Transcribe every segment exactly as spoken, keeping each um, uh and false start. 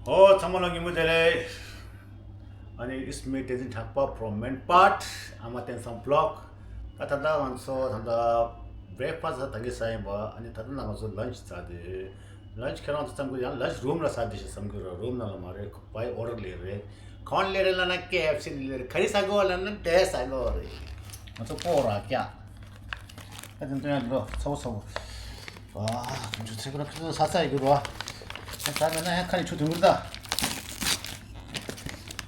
ཨོ་ཚང་མ་ལ་ཉིན་མོ་བདེ་ལེགས། ཨ་ནི་it's me Tenzin Thakpa from Manpet. ཨ་མ་བསྟན་སྲུང་བི་ལོག་ད་ད་ལྟ་ང་ཚོ་ད་ལྟ་བྷི་རེག་ཕ་སི་ད་གིན་ཟ་ཡིན་པ། ཨ་ནི་ད་ལྟ་ན་ང་ཚོ་ལན་ཆི་ཟ་དེ། ལན་ཆི་ཁྱེད་རང་ཚོ་བསམ་གི་ཡང་ལན་ཆི་རུམ་ལ་ཟ་དེ་ཞིག་བསམ་གི་ར། རུམ་ནང་ལ་མ་རེད། བའི་ཨོ་ཌར་ལས་རེད། གང་ལས་རེད་ལབ་ན་ཀེ་ཨེཕ་སི་ལས་རེད། ག་རེ་ཟ་གི་བ་ལབ་ན་དེ་ཟ་གི་བ་རེད། ང་ཚོ་སྤོ་ར་ཀྱ། ཨ་ཙི་ཙི་ཡང་འགྲོ་ཚ་བོ་ཚ་བོ། ཨ་ཁོང་ཚོ་ཚེ་གུ་ར་ཁོང་ཚོ་ས་ཚ་ཡི་གུ་ར། ཨ་ད་མེད་ན་ཡང་ཁ་ནས་ཆུ་དུང་གུར་ད།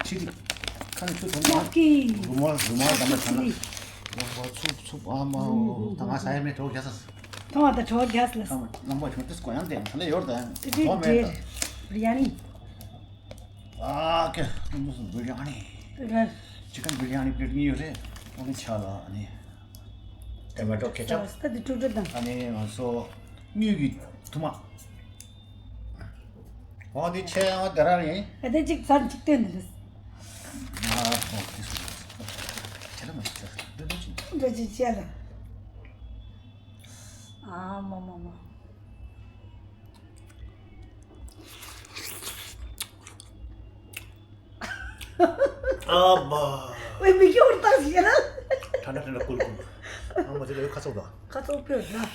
ཕྱི་དི་ཁ་ནས་ཆུ་དུང་གུར། ཨོ་ཀེ། རུ་མོ་རུ་མོ་དམ་པ་ཆ་ན། ལོང་བ་ཚུབ་ཚུབ་ཨ་མ་འོ། ད་ང་ས་ཡ་མེད་གྲོགས་རྒྱ་ས། ཐོང་བ་ད་གྲོགས་རྒྱ་ས་ལ། ཁ་མ་ལོང་བ་ཆུང་དུས་གོ་ཡང་དེ་ཁ་ལས་ཡོར་ད་ཡང་དེ་དེ་དོ་མེད་ད། རི་ཡ་ནི། ཨ་ཀེ་ནུ་སུ་བི་རི་ཡ་ནི། ར། ཅི་ཀན་བི་རི་ཡ་ནི་པི་ལེཊ་གཉིས་ཡོད་རེད། ཨ་ནི་ཆ་ལ་ཨ་ནི། ཊོ་མེ་ཊོ་ཁེ་ཆབ། སོ་སི་ད་དེ་ཀྲུ་ཀྲུ་དང་། ཨ་ནི་ང་ཚོ་དངུལ་གྱི་ཐུར་མ། འོ་འདི་ཆེ་འོ་དེ་ར་ཡིན། ཨ་དེ་གཅིག་ཚར་གཅིག་སྟོན་འདི་རེད། ཨ་ཧོ་དེ་སུ་རེད། ཁྱེད་ར་མ་ཤི་ཚར་འདི་འདྲ་ཅིག་འདྲ་ཅིག་བྱས་ལ། ཨ་མ་མ་མ། ཨ་མ། ཝེ་མི་སྐྱོ་བར་བཏང་ཟེར་ན། ཁྲ་ཁྲ་ཁྲ་ཁྲ་ཀུལ་ཀུལ། ཨ་མ་ཟེར་ལ་ཡོད་ཁ་ཚོགས་དང་། ཁ་ཚོགས་ཕེབས་ན།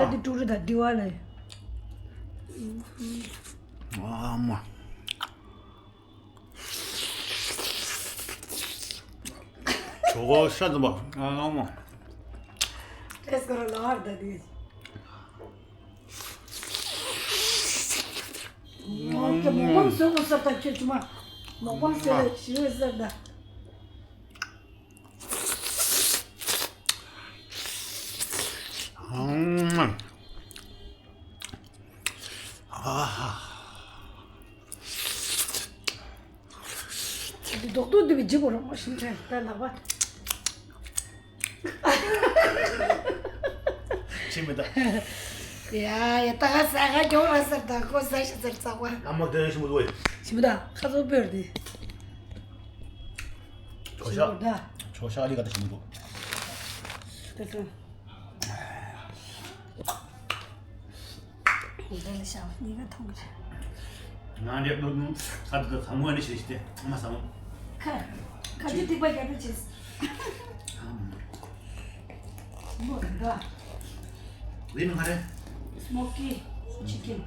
ད་དེ་ཀྲུ་རུ་དང་འདི་བ་ལ། ཨ་མ། ཇོ་ཁོ་ཤ་འཛོམས་པ་ཨ་མ། ཏེས་ཀོ་ར་ལ་བར་ད་དེ། མོག་པང་བཟོ་དགོས་ཟེར་ད་ཁྱོད་ཅུ་མ། མོག་པང་བཟོ་ལ་ཞི་བའི་ཟེར་ད། ཨ་ཧ། འདི་རྡོག་རྡོག་འདི་བའི་ལྗིད་པོ་རང་མ་ཤིང་ཁྲ་ད་ལག་པ། ཕྱིན་མི་ད། ཡ་ཡ་ད་ག་ས་ག་མགྱོགས་ར་ཟེར་ད་ཁོ་ཟ་ཤི་ཟེར་ཙག་པ། ཨ་མ་དེ་ཞིམ་པོ་འདུག་ཕྱིན་མི་ད་ཁ་ཚོ་པེར་དེ། ཆོ་ཤ། ད་ཆོ་ཤ་ཨ་ལི་ག་ད་ཞིམ་པོ་འདུག་ད་ད། འདི་ལ་ཤ་བ་གཉིས་ཀ་མཐོང་གི་རེད། ང་འདྲེ་ནོར་ནོར་ས་དུ་ད་ཚ་མོ་ཨ་ནི་ཞེས་ཏེ་ཨ་མ་ཚ་མོ། ཁ་ཁ་ཆུ་ཐིགས་པ་རྒྱབ་པ་བྱེད། མོ་འདི་ག་ལི་མི་ཁ་རེ། སི་མོ་ཀི་ཆི་ཀིན།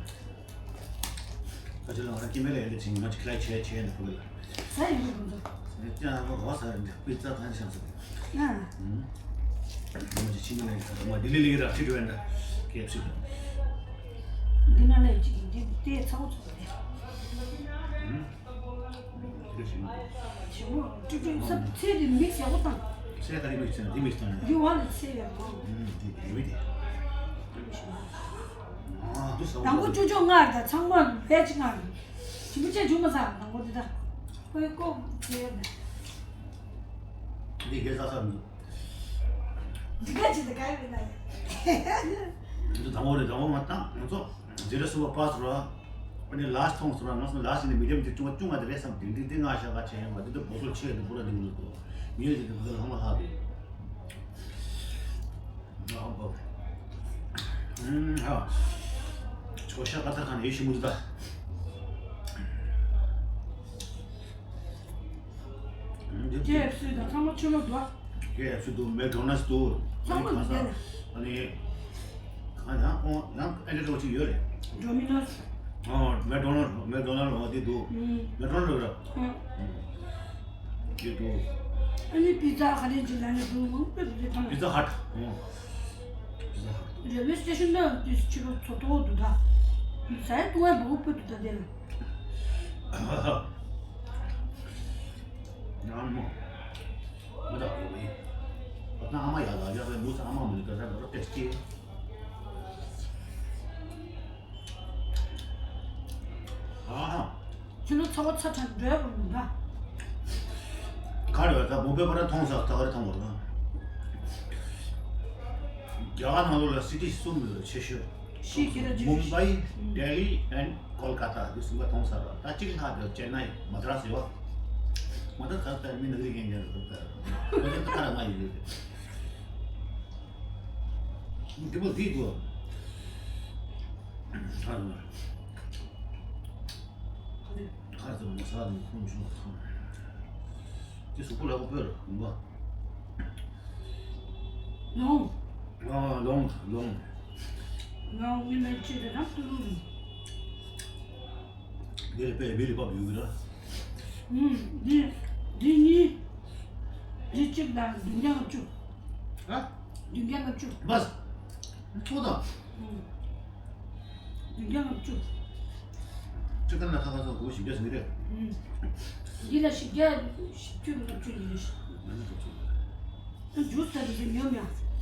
ཁ་ཆུ་ལ་ང་རང་སྐྱེ་དམན་ལ་ཡོད་དེ་ཆིང་ང་ཅིག་ལ་ཆེ་ཆེ་ནི་ཁུ་ལ། ས་ཡོད་ནི་ཁོང་ཚོ། ང་ཅང་ང་ག་བ་ས་རེད་འདི་པི་ཙ་གང་ཤང་ས་རེད། ང་ཅི་ཆིང་ལ་ཡོད་ས་ང་ལི་ལི་ལི་ར་ཁྲི་ཏུ་ཡོད་འདྲ། ཀེ་ཨེཕ་སི་དང་། འདི་ན་ལ་ཡོད་ཅིག་འདི་དེ་ཚ་བོ་ཚོ་རེད། ཞིམ་པོ་ཀྲུ་ཀྲུ་ས་ཚེ་དེ་མིག་ཡག་པོ་བཏང་། ཚེ་ག་རེ་མིག་ཚེ་འདི་མིག་བཏང་ཡ། འདི་བ་ལ་ཚེ་ཡག་པོ། ཨུམ་འདི་འདི་མི་དེ། ཨ་འདི་ས་དང་པོ་ཅོ་ཅོ་ང་དང་ཚང་མ་བས་ཅི་ང་། ཞིམ་པོ་ཅན་བྱུང་མ་ཚར་དང་པོ་འདི་ད། ཁོའི་ལྐོག་ཅེ་ཡོད་ནས། འདི་གས་ས་ས་མི། འདི་ག་ཅི་འདི་ག་ཡོད་ན་ཡ། འདི་དང་པོ་རེད། དང་པོ་ང་བཏང་ང་ཚོ། འདི་རེ་སུ་བ་པ་སུ་ར། ཨ་ནི་ལ་སི་ཐོང་སུ་ར་ང་སུ་ལ་སི་ནི་མི་རེམ་དེ་ཅུང་ཅུང་ང་དེ་རེ་སམ་དེ་འདི་འདི་ང་ཤ་ག་ཆེ་ཡང་བ་འདི་དུ་བོ་སོ་ཆེ་འདི་པུ་ར་འདི་མི་འདུག་གོ། མི་ཡོད་དེ་འདི་བོ་སོ་ལ་ཧང་ལ་ཧ་དེ། ཨ་བོ། ཨུམ་ཧ། ཆོ་ཤ་ག་ཐ་ཁ་ནི་ཡེ་ཤི་མུ་ད། ཀེ་ཨེཕ་སི་དང་ཚང་མ་ཆུ་ལོག་འདུག་ཀེ་ཨེཕ་སི་འདུག་མེག་ཌོ་ནལ་སི་འདུག་ཚང་མ་འདུག་ཨ་ནི། གང་ཡང་ཁོང་ཡང་ཨེ་འདྲ་འདྲ་བོ་ཅིག་ཡོད་རེད། ཌོ་མི་ནོ་སི། ཨ་མེག་ཌོ་ནལ་མེག་ཌོ་ནལ་འོ་དེ་འདུག་ཨུམ། མེག་ཌོ་ནལ་རེད། ཨུམ། དེ་འདུག་ཨ་ནི་པི་ཛ་ག་ལེན་ཅིག་ལ་ནི་འདུག་མང་པོ་འདུག་དེ་ཐང་པི་ཛ་ཧཊ། ཨོ། པི་ཛ་ཧཊ། རེལ་ཝེ་སི་ཊེ་ཤན་ན་དུས་ཕྱི་ལོ་ཚོ་ཐོག་འདུག་ད། ཟས་བཏུང་བའི་མང་པོ་འདུག་ད་དེ་ལ། ཡང་མོ། མོ་ད་ཡོད་པ་ཡིན། ད་ཨ་མ་ཡག་ལ་ཡག་པའི་མུ་ཚ་ཨ་མ་མུ་ནི་ཀ་ས་ར་ཏེ་སི་ཊི། ཨ་ཧ། ཁྱོད་ཚོ་ཚ་བ་ཚ་དྲགས་འགྲོ་ཡག་པོ་མི་འདུག་ག་རེ་བ་ད་མུམ་བེ་པ་ར་མཐོང་ས་ད་ག་རེ་མཐོང་བ་རེད། རྒྱ་གར་ནང་ལོགས་ལ་སི་ཊི་གསུམ་ཡོད་ཆེ་ཤོས། ཤི་ཁྱེད་ར་ཇུ་མུམ་བྷའི། ལྡི་ལི་ཨེན་ཀོལ་ཀ་ཏ་འདི་གསུམ་ཀ་མཐོང་ས་རེད། ད་གཅིག་ལྷག་དེ་ཅེ་ནའི་མ་དྲ་སི་ཡོད། མ་དྲ་ཁ་ཏ་མི་ནག་རིག་ཡིན་ཡང་རེད། ད་ཁོ་ཚོ་ད་ག་ར་ང་ཡིན་རེད། འདི་པོ་འདི་དུ། ཁ་ཁ་ཙམ་མ་ཟ་དུས་ཁོང་ཞུ་ཁོང་། དེ་གཟུགས་པོ་ལ་ཁོ་པོས་ལ་གུམ་པ། ལོང་། ཨ་ལོང་ལོང་། ལོང་མི་མེད་ཅེས་རེད་རང་ཏུ་རུ། འདི་ལ་དཔེ་བི་ལི་པ་བིའུ་གི་ར། ཨུམ། འདི་འདི་གཉིས། འདི་གཅིག་ལ་བདུན་བརྒྱ་ལྔ་བཅུ། ཨ། བདུན་བརྒྱ་ལྔ་བཅུ། བས། ཚོགས་དང་། ཨུམ། བདུན་བརྒྱ་ལྔ་བཅུ། ཅི་ཀ་ན་ཁ་ཁ་སང་སྒོར་བཞི་བརྒྱ་ཟིན་རེད། ཨུམ། འདི་ལ་བཞི་བརྒྱ་བཞི་བཅུ་ལྔ་བཅུ་ཡིན་རེད། ང་ནི་སྒོར་བཅུ། ཨ་ཇུས་ད་དུ་ཉོ་མྱོང་།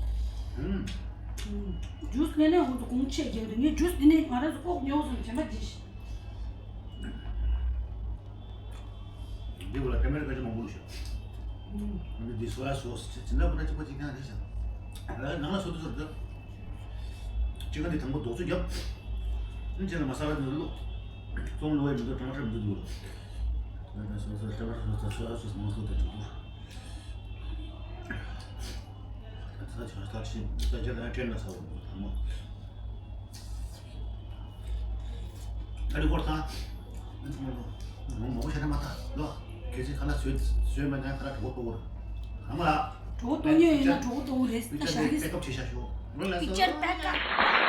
ཨུམ། ཨུམ། ཇུས་ལེན་ནས་འོང་དུ་གོང་ཆེ་རྒྱག་དུ་ངས་ཇུས་འདི་ནས་ང་རང་ཚོ་ལྐོག་ཉོ་སོང་བྱས་མ་བྱེད་ཤི། འདི་བོ་ལ་ཏེ་མེར་ཀ་ཅི་མང་པོ་ལ་ཤོད། ཨུམ། འདི་སོ་ཡ་སོ་སི་ཅི་འདྲ་པོ་འདྲ་གཅིག་པ་གཅིག་རྐྱང་རེད་ཤག་ནང་ལ་སོ་དུ་སོ་དུ། ཅི་ག་འདི་དང་པོ་རྡོག་བཅུ་རྒྱབ། ཨུམ། ཅི་ན་མ་ས་ལ་འདི་ལོ། ཙོང་ལོ་ཡ་མི་འདུག་ཊ་མ་ཊར་མི་འདུག་འདུག་ལོ། སོ་སོ་ཊ་མ་ཊར་སོ་སོ་སོ་ཡ་སོ་སི་མང་སོ་དུ་འདུག་ད་ཆ་ད་ཕྱིན་ད་ཆ་ད་ཁྲེན་ན་ས་བོ་ད་མོ། ཨ་རི་ཧོར་ཐང་། མོ་མོ་ཤ་ན་མ་ཐ་ལོ། ཁྱེད་ཚོས་ཁ་ལག་བཟོས་བཟོས་མ་ན་ཁ་ལག་གྲོགས་པོ་གཏོང་བོར། ཨ་མ་ལགས། གྲོགས་པོ་གཏོང་ཉོས་ཡིན་ན་གྲོགས་པོ་གཏོང་གི་རེད་ད་ཤ་རེད། པེ་ཀོབ་བྱེད་ཤ་ཤོག་ལོ་ལ་ཊི་ཆར་པེ་ཀོབ།